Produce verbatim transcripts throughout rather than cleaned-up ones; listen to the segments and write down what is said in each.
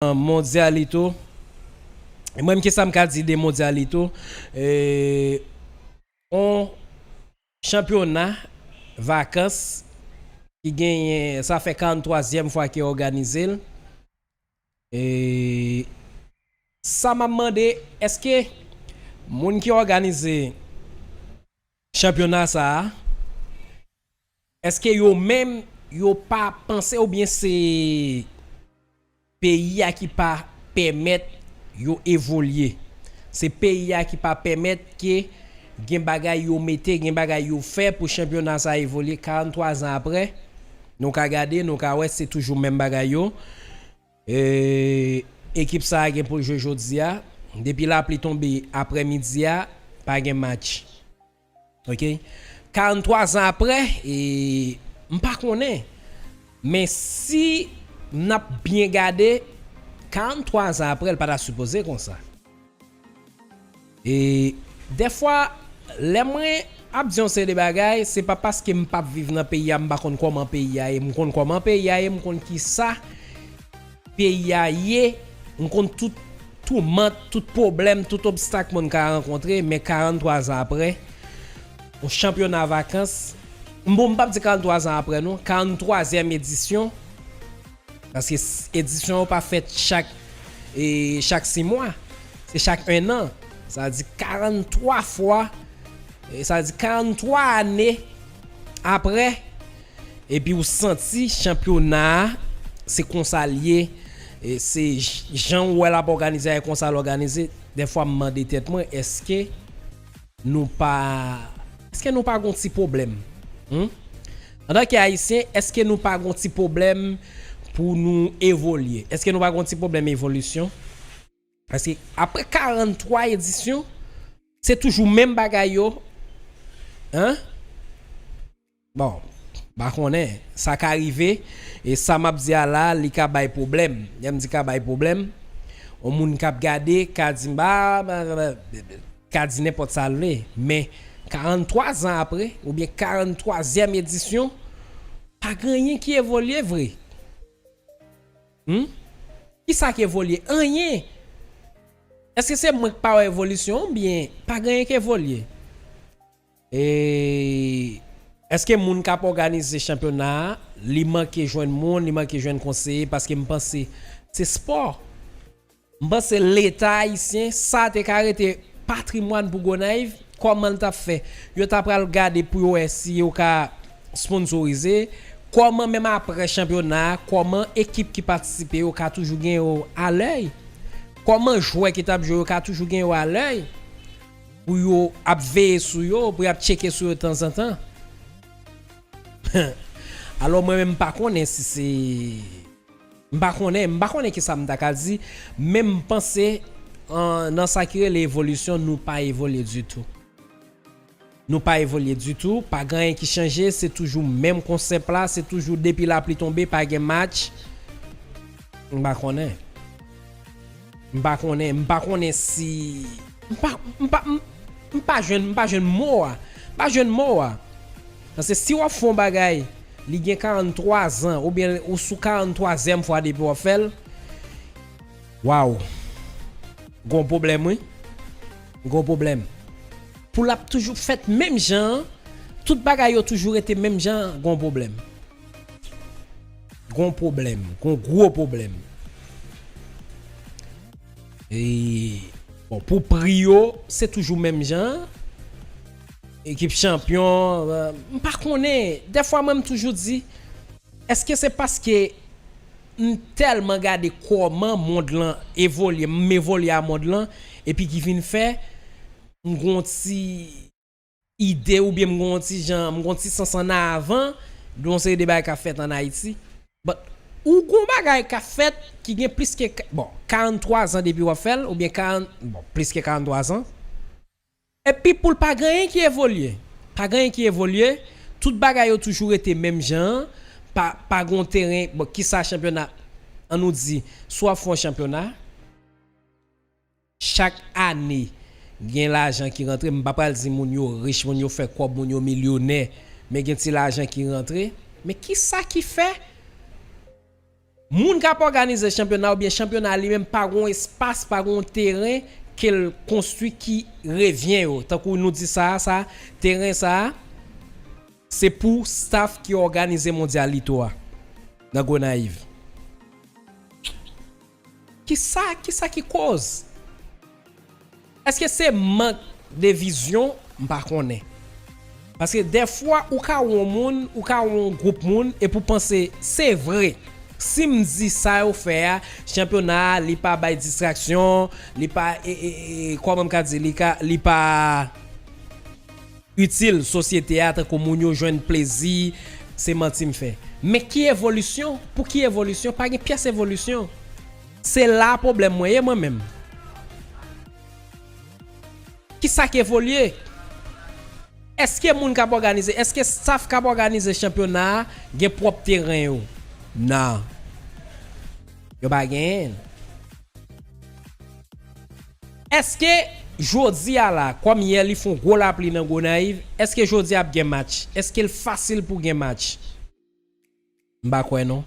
Mondyalito. Mwen menm, kisa m ka di de Mondyalito? E, on chanpyona vakans ki genyen, sa fè karant twazyèm fwa ki òganize l. E sa m ap mande, èske moun ki òganize chanpyona sa a, èske yo menm yo pa panse, oubyen se peyi a ki pa pèmèt yo evolye? Se peyi a ki pa pèmèt ke gen bagay yo mete, gen bagay yo fè pou chanpyona sa a evolye karant twa zan apre? Nou ka gade, nou ka wè se toujou menm bagay yo. E, ekip sa a gen pou l jwe jodi a. Depi lapli tonbe aprèmidi a, pa gen match. Ok? Karant twa zan apre, e, m pa konnen. Men si n ap byen gade, karant twa zan apre, l pa ta sipoze konsa. E dèfwa, lè mwen ap di yon seri de bagay, se pa paske m p ap viv nan peyi a, m pa konn kòman peyi a ye. M konn kòman peyi a ye, m konn kisa peyi a ye, m konn tout toumant, tout pwoblèm, tout obstak moun ka rankontre, men karant twa zan apre, yon chanpyona vakans, m, bon, m p ap di karant twa zan apre non, karant twazyèm edisyon, paske s-, edisyon yo pa fèt chak, e, chak sis mwa, se chak en an, sa di karant twa fwa, e, sa di karant twa ane apre, epi ou santi chanpyona a, se konsa l ye, e se j-, jan w wè l ap òganize a, e konsa l òganize. Dèfwa m mande tèt mwen, èske nou pa, èske nou pa gon ti pwoblèm? Hmm? Antanke Ayisyen, èske nou pa gon ti pwoblèm pou nou evolye? Èske nou pa gon ti pwoblèm evolisyon? Paske apre karant twa edisyon, se toujou menm bagay yo. Hein? Bon, pa konnen, sa ka rive, e sa m ap di a la, li ka bay pwoblèm. Lè m di ka bay pwoblèm, yon moun k ap gade ka di m, ba, ba, ba, ba, ka di nenpòt sa l vle. Men karant twa zan apre, oubyen karant twazyèm edisyon, pa gen anyen ki evolye vre. Hmm? Kisa k evolye? Anyen. Èske se mwen k pa wè evolisyon, oubyen pa gen anyen k evolye? E èske moun k ap òganize chanpyona a, li manke jwenn moun, li manke jwenn konseye, paske m panse se spò. M panse Leta ayisyen, sa te ka rete patrimwàn pou Gonayiv, kòman l t ap fè? Yo ta pral gade pou yo wè si yo ka sponsorize, kòman menm apre chanpyona a, kòman ekip ki patisipe yo ka toujou gen yo alèy, kòman jwè ki t ap jwe yo ka toujou gen yo alèy, pou yo ap veye sou yo, pou y ap tcheke sou yo tanzantan. Alò, mwen menm, m pa konnen si se, m pa konnen, m pa konnen kisa m ta ka di, men m panse, an, nan sa ki rele evolisyon, nou pa evolye ditou. Nou pa evolye ditou, pa gen anyen ki chanje, se toujou menm konsèp la, se toujou depi lapli tonbe, pa gen match. M pa konnen. M pa konnen, m pa konnen si, m pa, m pa, m, m pa jwenn, m pa jwenn mo a. M pa jwenn mo a. Paske si w ap fè yon bagay, li gen karant twa zan, oubyen ou sou karant twazyèm fwa depi w ap fè l, waw. Gon pwoblèm, wi. Gon pwoblèm. Pou l ap toujou fèt menm jan an, tout bagay yo toujou rete menm jan an, gon pwoblèm. Gon pwoblèm, gon gwo pwoblèm. E, bon, pou pri yo, se toujou menm jan. Ekip chanpyon, euh, m pa konnen. Dèfwa mwen m toujou di, èske se paske m tèlman gade kòman mond lan evolye, m evolye a mond lan, epi ki vin fè m gon ti ide oubyen m gon ti jan, m gon ti sans an avan de yon seri de bagay k ap fèt ann Ayiti. But, ou gon bagay k ap fèt ki gen plis ke, bon, karant twa zan depi w ap fè l, oubyen karant, bon, plis ke karant twa zan. Epi pou l pa gen anyen ki evolye. Pa gen anyen ki evolye, tout bagay yo toujou rete menm jan an, pa, pa gon teren, bon, kisa chanpyona, ann nou di, si w ap fè yon chanpyona, chak ane, gen lajan ki rantre. M pa pral di moun yo rich, moun yo fè kòb, moun yo milyonè, men gen ti lajan ki rantre. Men kisa ki fè Moun k ap òganize chanpyona oubyen chanpyona li menm pa gon espas, pa gon teren ke l konstwi ki revyen yo. Tankou nou di sa, sa, teren sa, se pou staff ki òganize mondyalito a nan Gonayiv. Kisa, kisa ki koz? Èske se mank de vizyon? M pa konnen. Paske dèfwa, ou ka wè yon moun, ou ka wè yon gwoup moun, epi w panse, se vre. Si m di sa yo fè a, chanpyona a, li pa bay distraksyon, li pa, e, e, e, kòman m ka di, li ka, li pa itil sosyete a, tankou moun yo jwenn plezi, se manti m fè. Men ki evolisyon? Pou ki evolisyon? Pa gen pyès evolisyon. Se la pwoblèm mwen ye mwen menm. Kisa k evolye? Èske moun k ap òganize, èske staff k ap òganize chanpyona a gen pwòp teren yo? Non. Yo pa genyen l. Èske jodi a la, kòm yè li fè yon gwo lapli nan Gonayiv, èske jodi a ap gen match? Èske l fasil pou gen match? M pa kwè non.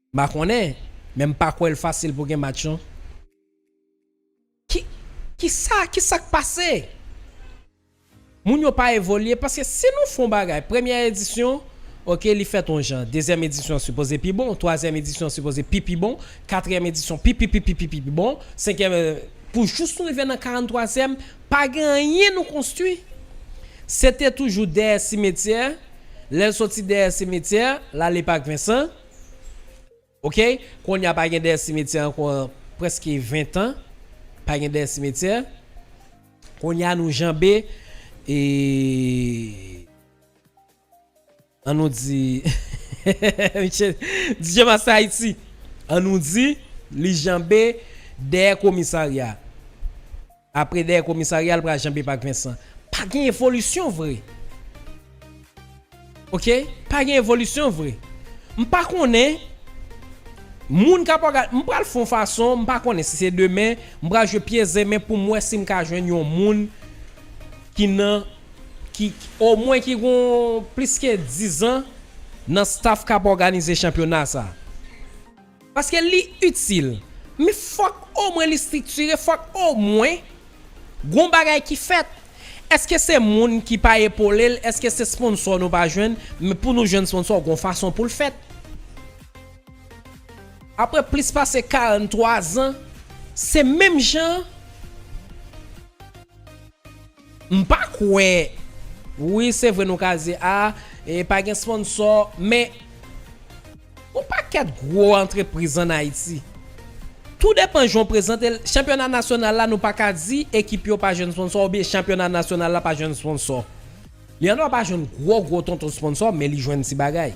M pa konnen, men m pa kwè l fasil pou gen match non. Ki, kisa, kisa k pase? Moun yo pa evolye, paske si nou fè yon bagay, premyè edisyon, oke, li fèt yon jan, dezyèm edisyon sipoze pi bon, twazyèm edisyon sipoze pi, pi bon, katriyèm edisyon pi, pi, pi, pi, pi, pi, pi bon, senkyèm, eh, pou jous nou rive nan karanntwazyèm, pa gen anyen nou konstwi. Se te toujou dèyè simetyè, lè l soti dèyè simetyè, l ale Pak Vensan. Oke? Kounye a pa gen dèyè simetyè ankò prèske ven tan. Pa gen dèyè simetyè. Kounye a nou janbe, e, an nou di, Michel, D J Master Haïti, an nou di, li janbe dèyè komisarya. Apre dèyè komisarya, l pral janbe Pak Vensan. Pa gen evolisyon vre. Oke? Pa gen evolisyon vre. M pa konnen moun k ap òga-, m pral fè yon fason, m pa konnen si se demen, m pral jwe pye zen men pou m wè si m ka jwenn yon moun ki nan, ki, ki, omwen ki gon plis ke dizan nan staff k ap òganize chanpyona sa. Paske li itil. Men fòk omwen li estriktire, fòk omwen gon bagay ki fèt. Èske se moun ki pa epole l? Èske se sponsò nou pa jwenn? Men pou nou jwenn sponsò, gon fason pou l fèt. Apre plis pase karanntwa zan, se menm jan. M pa kwè. Wi, se vre nou ka di, a, e pa gen sponsò, men yon pakèt gwo antrepriz ann Ayiti. Tou depan jan w prezante l, chanpyona nasyonal la, nou pa ka di ekip yo pa jwenn sponsò oubyen chanpyona nasyonal la pa jwenn sponsò. Leandro pa jwenn gwo, gwo tonton sponsò, men li jwenn ti bagay.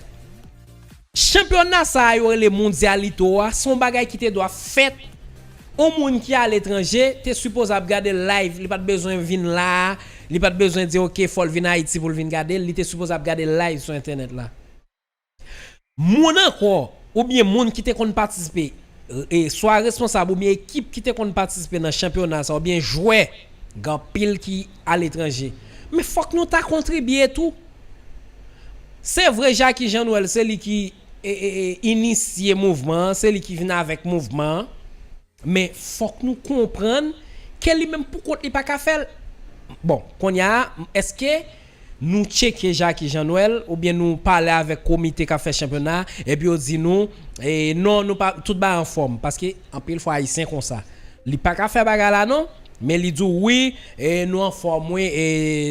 Chanpyona sa a yo rele Mondialito a, se yon bagay ki te dwa fèt. Yon moun ki aletranje te sipoze ap gade l live, li pa t bezwen vin la a, li pa t bezwen di, oke, fò l vin Ayiti pou l vin gade l, li te sipoze ap gade l live sou entènèt la. Moun ankò, oubyen moun ki te konn patisipe, e, swa responsab oubyen ekip ki te konn patisipe nan chanpyona sa, oubyen jwè, gen anpil ki aletranje. Men fòk nou ta kontribye tou. Se vre, Jacky Jean Noël, se li ki, e, e, e, inisye mouvman an, se li ki vin avèk mouvman an. Men fòk nou konprann ke li menm poukont li pa ka fè l. Bon, kounye a, èske nou tcheke Jacky Jean Noël oubyen nou pale avèk komite k ap fè chanpyona a, epi yo di nou, e, non, nou pa, tout bagay anfòm. Paske anpil fwa Ayisyen konsa. Li pa ka fè bagay la non, men li di w, wi, e, nou anfòm, wi, e,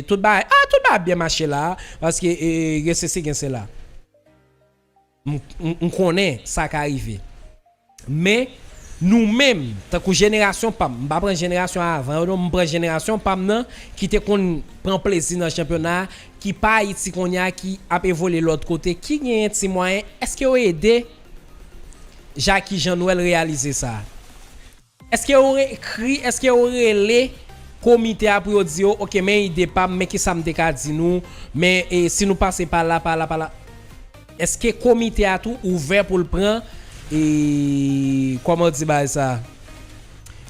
tout bagay, a, tout bagay ap byen mache la, paske, e, gen sesi, gen sela. M, m, m konnen sa ka rive. Men, nou menm, tankou jenerasyon pa m, m pa pran jenerasyon avan yo non, m pran jenerasyon pa m nan, ki te konn pran plezi nan chanpyona a, ki pa Ayiti kounye a, ki ap evolye lòt kote, ki genyen ti mwayen, èske yo ede Jacky Jean Noël reyalize sa? Èske yo ekri, èske yo rele komite a pou yo di yo, oke, men ide pa m, men kisa m te ka di nou, men, e, si nou pase pa la, pa la, pa la. Èske komite a tou ouvè pou l pran, e, kòman yo di bagay sa?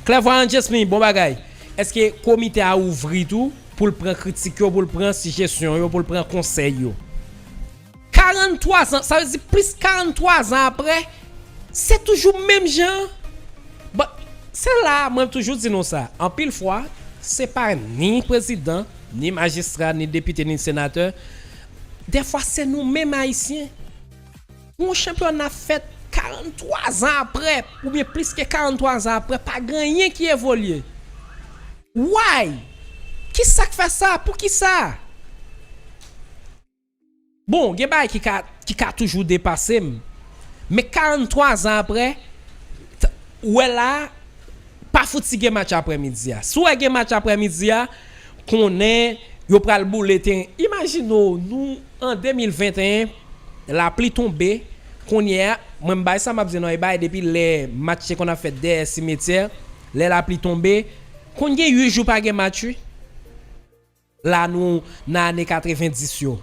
Klèvwayan Jesmy, bon bagay. Èske komite a ouvri tou pou l pran kritik yo, pou l pran sijesyon yo, pou l pran konsèy yo? Ka Karant twa zan, sa vle di plis karant twa zan apre, se toujou menm jan. Bon, se la mwen toujou di nou sa. Anpil fwa, se pa ni prezidan, ni majistra, ni depite, ni senatè. Dèfwa, se nou menm Ayisyen. Yon chanpyona fèt karant twa zan apre, oubyen plis ke karant twa zan apre, pa gen anyen ki evolye. Why? Kisa k fè sa? Poukisa? Bon, gen bagay ki ka, ki ka toujou depase m. Men karant twa zan apre, t-, ou wè la, pa fouti gen match aprèmidi a. Si w wè gen match aprèmidi a, konnen yo pral boule teren. Imajine w, nou an de mil venteyen, lapli tonbe, kounye a, mwen m bay sa m ap di nou, e bay depi lè match te konn ap fèt dèyè simetyè, lè lapli tonbe, konn gen uit jou pa gen match, wi. La nou nan ane katrevendis yo.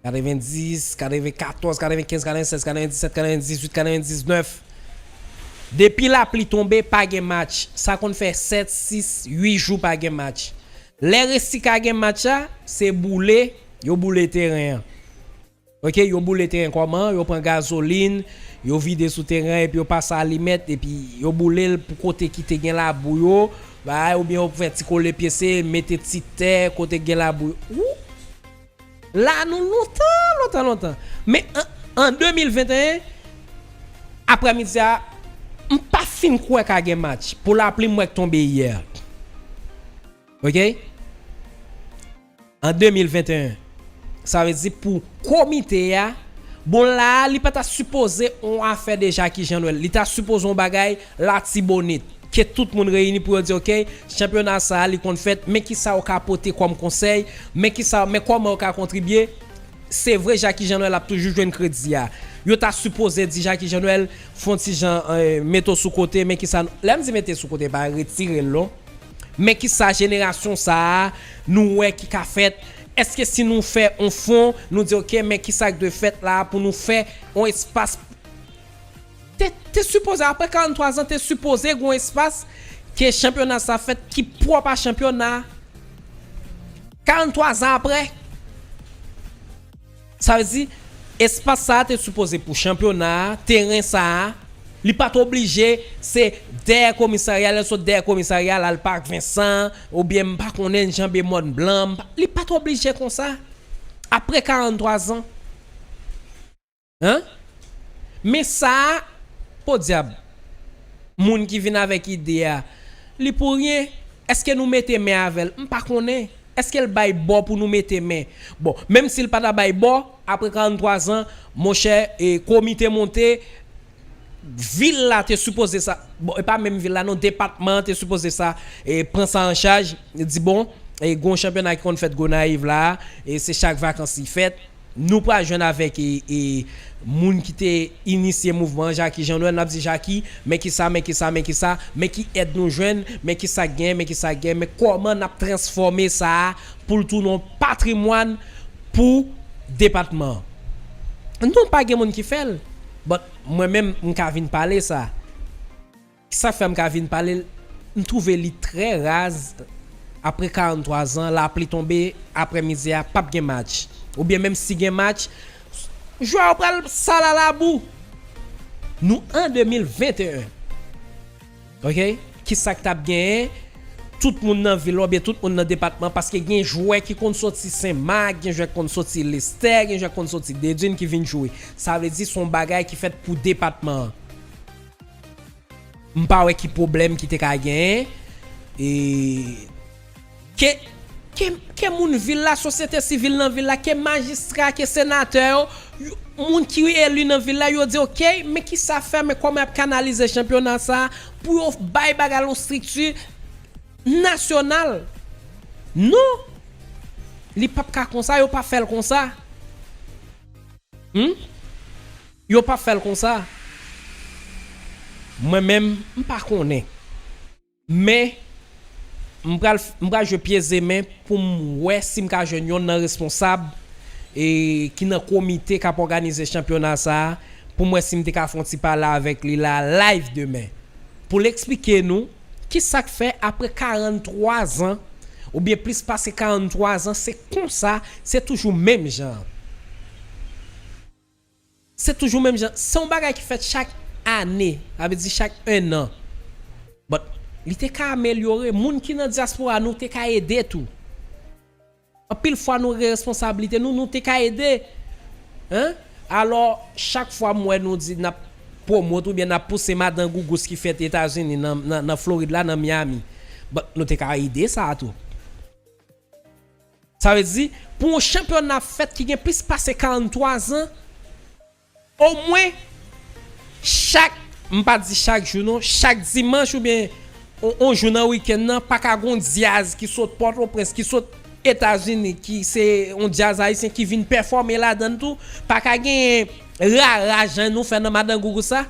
Katrevendis, katrevenkatòz, katrevenkenz, katrevensèz, katrevendisèt, katrevendizuit, katrevendiznèf. Depi lapli tonbe, pa gen match. Sa konn fè sèt, sis, uit jou pa gen match. Lè resi ka gen match la, se boule, yo boule teren an. Ok, yo boule teren kòman? Yo pran gazolin, yo vide sou teren an, epi yo pase alimèt, epi yo boule l pou kote ki te gen labou yo, bay, oubyen yo fè ti kole pyese, mete ti tè kote gen labou yo. Ou, la nou lontan, lontan, lontan. Men an, an de mil venteyen, aprèmidi a, m pa fin kwè ka gen match. Pou lapli m wè k tonbe yè. Ok? An de mil venteyen. Sa vle di pou komite a, bon la a, li pa ta sipoze yon afè de Jacky Jean Noël. Li ta sipoze yon bagay Latibonit. Ke tout moun reyini pou yo di, ok, chanpyona sa a, li konn fèt, men kisa yo ka pote kòm konsèy, men kisa, men kòman yo ka kontribye. Se vre, Jacky Jean Noël ap toujou jwenn kredi a. Yo ta sipoze di Jacky Jean Noël, fè yon ti jan, eh, mete w sou kote, men kisa, lè m di mete sou kote, pa retire l non. Men kisa jenerasyon sa a, nou wè ki ka fèt? Èske si nou fè yon fon, nou di, ok, men kisa k dwe fèt la pou nou fè yon espas? Te, te sipoze, apre karant twa zan, te sipoze gen yon espas ke chanpyona sa fèt ki pwòp a chanpyona. Karant twa zan apre. Sa vle di, espas sa a te sipoze pou chanpyona a, teren sa a, li pa t oblije se dèyè komisarya, lè l sot dèyè komisarya, l al Park Vincent, oubyen m pa konnen, l janbe Mòn Blan, m pa, li pa t oblije konsa. Apre karant twa zan. Hein? Men sa a, podyab, moun ki vin avèk ide a, li pou ryen. Èske nou mete men avè l? M pa konnen. Èske l bay bò pou nou mete men? Bon, menm si l pa ta bay bò, apre karant twa zan, monchè, e, komite monte, vil la te sipoze sa, bon, e pa menm vil la non, depatman an te sipoze sa, e, pran sa an chaj, di, bon, e, gon chanpyona ki konn fèt Gonayiv la, e se chak vakans li fèt. Nou pral jwenn avèk, e, e, moun ki te inisye mouvman an, Jacky Jean Noël, n ap di, Jacky, men kisa, men kisa, men kisa, men ki èd nou jwenn, men kisa k genyen, men kisa k genyen, men kòman n ap transfòme sa a pou l tounen yon patrimwàn pou depatman an. Non, pa gen moun ki fè l. But mwen menm, m ka vin pale sa. Sa fè m ka vin pale l, m twouve li trè raz. Apre karant twa zan, lapli tonbe, aprèmidi a, p ap gen match. Oubyen menm si gen match, jwè yo pral sal a labou. Nou an de mil venteyen. Ok? Kisa k t ap genyen? Tout moun nan vil la, oubyen tout moun nan depatman, paske gen jwè ki konn soti Senmak, gen jwè ki konn soti Lestè, gen jwè ki konn soti Dedwin ki vin jwe. Sa vle di se yon bagay ki fèt pou depatman an. M pa wè ki pwoblèm ki te ka genyen. E ke, ke, ke moun vil la, sosyete sivil nan vil la, ke majistra, ke senatè yo, yo, moun ki eli nan vil la, yo di, ok, men kisa fè, men kòman y ap kanalize chanpyona sa a pou yo bay bagay la yon estrikti nasyonal. Non! Li p ap ka konsa, yo pa fè l konsa. Hmm? Yo p ap fè l konsa. Mwen menm, m pa konnen. Men, m pral, m pral jwe pye ze men pou m wè si m ka jwenn yonn nan responsab, e, ki nan komite k ap òganize chanpyona sa a, pou m wè si m te ka fè yon ti pale avèk li la live demen. Pou l eksplike nou kisa k fè apre karant twa zan, oubyen plis pase karant twa zan, se konsa, se toujou menm jan an. Se toujou menm jan. Se yon bagay ki fèt chak ane, sa vle di chak ennan. But li te ka amelyore. Moun ki nan dyaspora, nou te ka ede tou. Anpil fwa nou gen responsablite nou, nou te ka ede. Hein? Alò, chak fwa m wè nou di n ap pwomot oubyen n ap pouse madan gougous ki fèt Etazini, nan, nan, nan Florid la, nan Miami. But nou te ka ede sa a tou. Sa vle di, pou yon chanpyona fèt ki gen plis pase karannntwa zan, omwen chak, m pa di chak jou non, chak dimanch oubyen on, on jou nan wikenn nan, pa ka gon dyaz ki sot Pòtoprens, ki sot Etazini, ki se on dyaz ayisyen ki vin pèfòme ladan l tou, pa ka genyen rara jan nou fè nan madan gougous sa.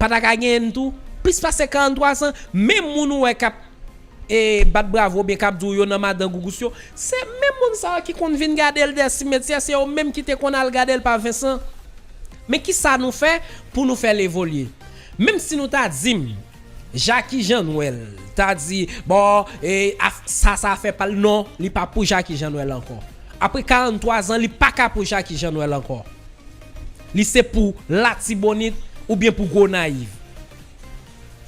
Pa ta ka genyen tou. Plis pase karannntwa zan, menm moun ou wè k ap e, bat bravo oubyen k ap di w yo nan madan gougous yo, se menm moun sa yo ki konn vin gade l dèyè simetyè, se yo menm ki te konn al gade l pa Vincent. Men kisa nou fè pou nou fè l evolye? Menm si nou ta di m, Jacky Jean Noël ta di, bon, e, af, sa, sa fè pa l, non, li pa pou Jacky Jean Noël ankò. Apre karannntwa zan, li pa ka pou Jacky Jean Noël ankò. Li se pou Latibonit oubyen pou Gonayiv.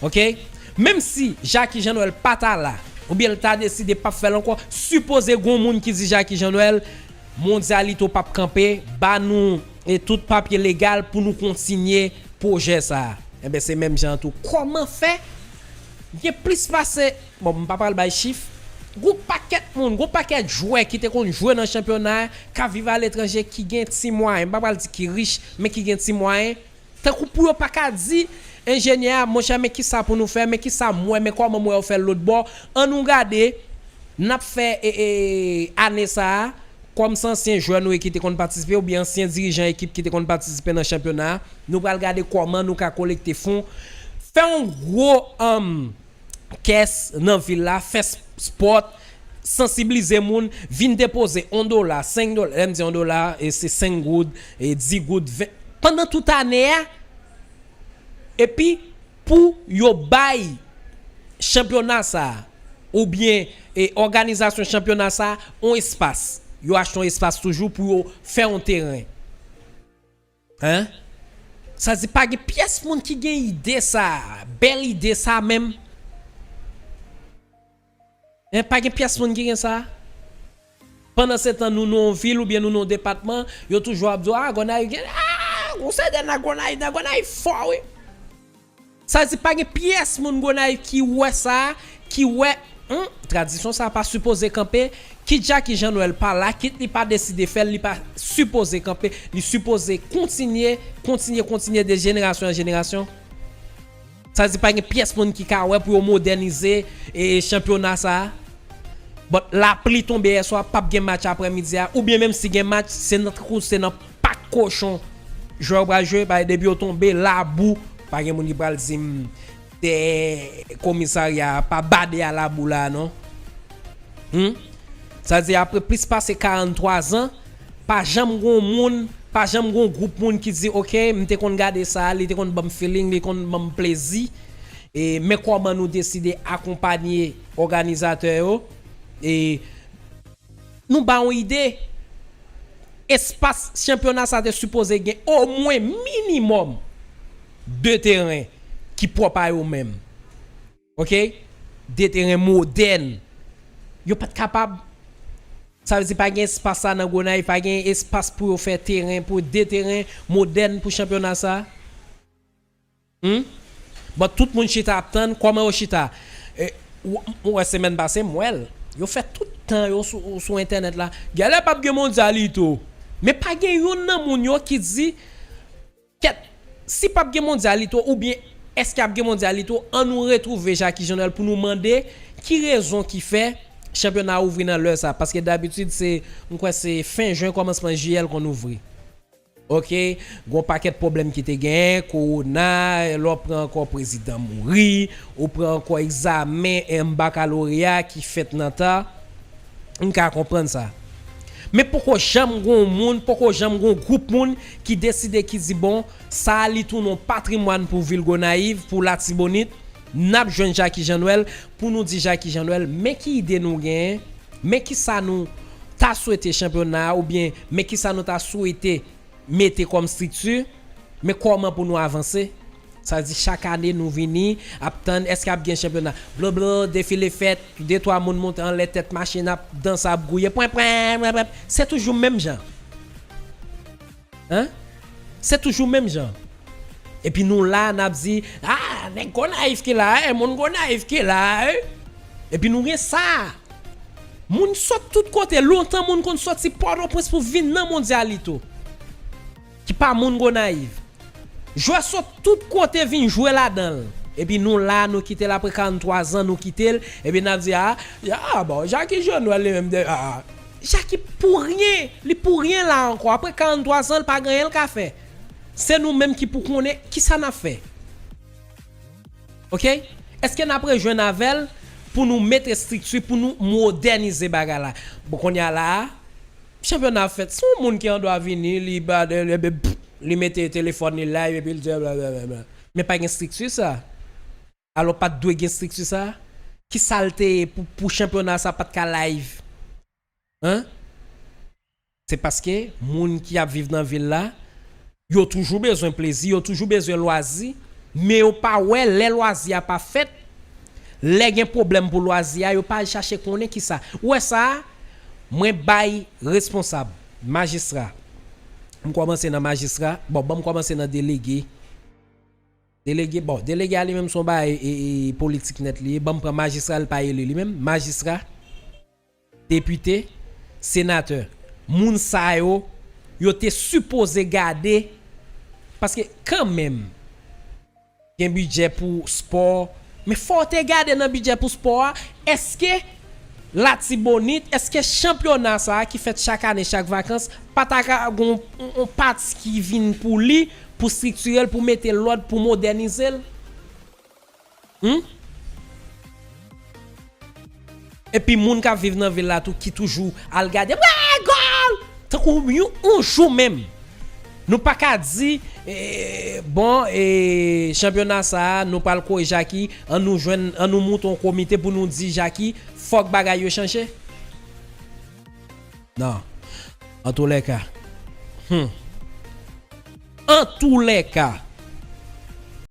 Oke? Menm si Jacky Jean Noël pa ta la, oubyen l ta deside p ap fè l ankò, sipoze gon moun ki di Jacky Jean Noël, Mondyalito p ap kanpe, ba nou e tout papye legal pou nou kontinye pwojè sa a. Enben, se menm jan an tou. Kòman fè gen plis pase, bon, m pa pral bay chif, gon pakèt moun, gon pakèt jwè ki te konn jwe nan chanpyona a, k ap viv aletranje, ki gen ti mwayen, m pa pral di ki rich, men ki gen ti mwayen, tankou pou yo pa ka di enjenyè a, monchè, men kisa pou nou fè, men kisa m wè, men kòman m wè yo fè l lòtbò, ann nou gade, n ap fè, e, e, ane sa a, kòm se ansyen jwè nou ye ki te konn patisipe, oubyen ansyen dirijan ekip ki te konn patisipe nan chanpyona a, nou pral gade kòman nou ka kolekte fon, fè yon gwo, um, kès nan vil la, fè s-, spòt, sansiblize moun, vin depoze yon dola, senk dola, lè m di yon dola, e se senk goud, e dis goud, ven, pandan tout ane a, epi pou yo bay chanpyona sa a, oubyen, e, òganizasyon chanpyona sa a, yon espas. Yo achte yon espas toujou pou yo fè yon teren. Hein? Sa di pa gen pyès moun ki gen ide sa, bèl ide sa menm. Hein, pa gen pyès moun ki gen sa. Pandan se tan nou nan yon vil oubyen nou nan yon depatman, yo toujou ap di w, ah, Gonayiv gen, ah, gon sèten nan Gonayiv, nan Gonayiv fò, wi. Sa di pa gen pyès moun Gonayiv ki wè sa, ki wè, hmm, tradisyon sa pa sipoze kanpe, kit Jacky Jean Noël pa la, kit li pa deside fè l, li pa sipoze kanpe, li sipoze kontinye, kontinye, kontinye de jenerasyon an jenerasyon. Sa di pa gen pyès moun ki ka wè pou yo modènize, e, chanpyona sa. But lapli tonbe yè swa, p ap gen match aprèmidi a, oubyen menm si gen match, se nan, tankou se nan pak kochon jwè yo pral jwe, paske depi yo tonbe, labou, pa gen moun ki pral di m tè komisarya a pa bade a labou la, non. Hmm? Sa di apre plis pase karannntwa zan, pa janm gon moun, pa janm gon gwoup moun ki di, oke, m te konn gade sa, li te konn ban m feeling, li konn ban m plezi. E, men kòman nou deside akonpanye òganizatè yo. E, nou ba yon ide. Espas chanpyona sa te sipoze gen omwen minimòm de teren ki pwòp a yo menm. Oke? De teren modèn. Yo pa t kapab. Sa vle di pa gen espas sa nan Gonayiv, pa gen espas pou yo fè teren, pou de teren modèn pou chanpyona sa. Hmm? But tout moun chita ap tann, kòman yo chita? E, w, w wè semèn pase, m wè l. Yo fè tout tan yo sou, sou entènèt la. Genlè p ap gen mondyalito. Men pa gen youn nan moun yo ki di, kèt, si p ap gen mondyalito, oubyen èske ap gen mondyalito, an nou retwouve Jacky Jean Noël pou nou mande ki rezon ki fè chanpyona a ouvri nan lè sa. Paske dabitid, se, m kwè se fen jen, kòmansman jiyè l konn ouvri. Oke, gon pakèt pwoblèm ki te genyen, kowona, lè w pran ankò prezidan mouri, ou pran ankò egzamen, em, bakaloreya ki fèt nan ta, m ka konprann sa. Men poko janm gon moun, poko janm gon gwoup moun ki deside ki di, bon, sa a li tounen yon patrimwàn pou vil Gonayiv, pou Latibonit, n ap jwenn Jacky Jean Noël, pou nou di Jacky Jean Noël, men ki ide nou genyen, men kisa nou ta swete chanpyona a, oubyen men kisa nou ta swete mete kòm estrikti, men kòman pou nou avanse? Sa di chak ane nou vini, ap tann èske ap gen chanpyona. Blo blo, defile fèt, de twa moun monte anlè tèt machin, ap danse, ap gouye, pwen, pwen, pwen, pwen. Se toujou menm jan. Hein? Se toujou menm jan. Epi nou la, n ap di, ah, nèg Gonayiv ki la, eh, moun Gonayiv ki la, eh. Epi nou gen sa. Moun sot tout kote. Lontan moun konn soti Pòtoprens pou vin nan Mondyalito. Ki pa moun Gonayiv. Jwè sot tout kote vin jwe ladan l. Epi nou la, nou kite l apre karannntwa zan, nou kite l. Epi n ap di, ah, ah, bon, Jacky Jean Noël li menm de, ah, ah. Jacky pou ryen, li pou ryen la ankò. Apre karannntwa zan, l pa gen anyen l ka fè. Se nou menm ki pou konnen kisa n ap fè. Ok? Èske n ap rejwenn avè l pou nou mete estrikti, pou nou modènize bagay la? Bon, kounye a la, chanpyona ap fèt. Si yon moun ki andwa vini, li ba de, li, li, li mete telefòn li live epi l di blablabla. Men pa gen estrikti sa. Alò pa t dwe gen estrikti sa. Ki sa l te ye pou, pou chanpyona sa pa t ka live? Hein? Se paske moun ki ap viv nan vil la, yo toujou bezwen plezi, yo toujou bezwen lwazi, men yo pa wè lè lwazi a pa fèt, lè gen pwoblèm pou lwazi a, yo pa al chache konnen kisa. Ou wè sa, mwen bay responsab, majistra. M kòmanse nan majistra, bon, ban m kòmanse nan delege. Delege, bon, delege a li menm se yon bagay e, e, politik nèt li ye. Ban m pran majistra, li pa eli li menm. Majistra, depite, senatè. Moun sa yo, yo te sipoze gade, paske kanmenm, gen bidjè pou spò, men fò w te gade nan bidjè pou spò a, èske Latibonit, èske chanpyona sa a ki fèt chak ane, chak vakans, pa ta ka gon yon, yon pati ki vin pou li, pou estriktire l, pou mete lòd, pou modènize l? Hmm? Epi moun k ap viv nan vil la tou ki toujou al gade, wè, gòl! Tankou yon, yon jou menm. Nou pa ka di, eh, bon, eh, chanpyona sa a, nou pral kore Jacky, an nou jwenn, an nou moute yon komite pou nou di Jacky, fòk bagay yo chanje. Non. Antoulèka. Hmm. Antoulèka,